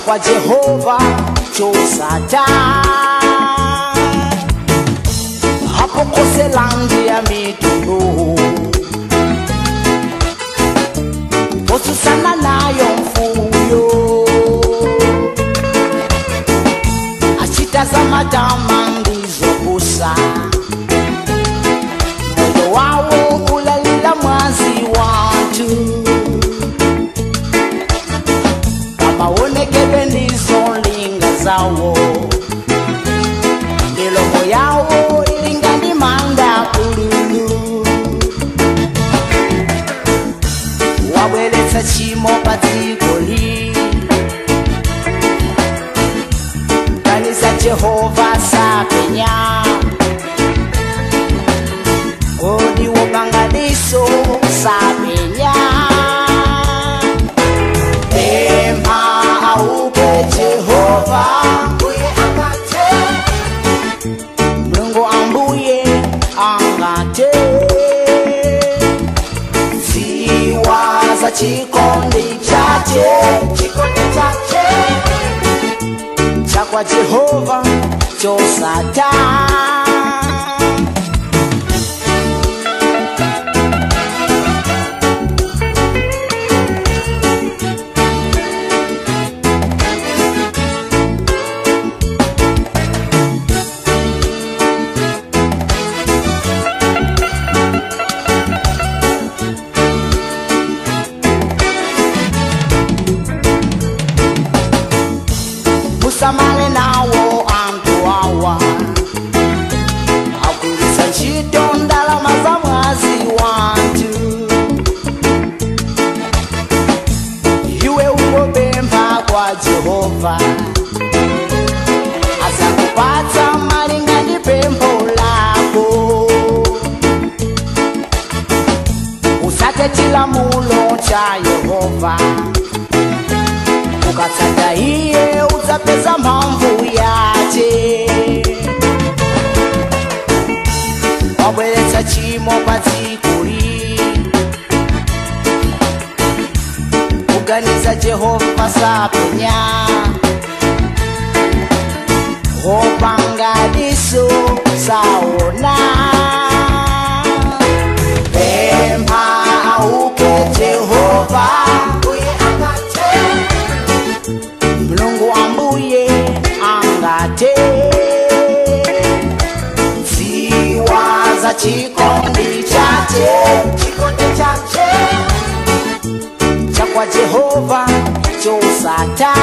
Chakwa Jehova chosata hapo koselandi ya mitundu osusana nayo mfuyo achitazama tamangizobusa moyo wawo ulalila mwazi watu maonekebe ndizo linga zawo milomo yawo ilingani manda pululu wabweletsa chimo patsikoli kanisa Jehova sapenya kodi wopanganiso sapenya Jehova uye angate Mungu ambuye angate Ziwaza chikondi chache chakwa Jehova chosata. Musamale nawo antu awa akulisa ntchito ndalama za mwazi wantu iwe ungopempha kwa Jehova azakupatsa malinga ndi pempho lako usate chilamulo cha Yehova ukatsata iye udzapeza mphamvu yace wabweretsa chimo patsikuli kuganiza Jehova sapenya wopangadiso saona pempha auke Jehova uye angate Mulungu ambuye angate Ziwaza chikondi chache chakwa Jehova chosata.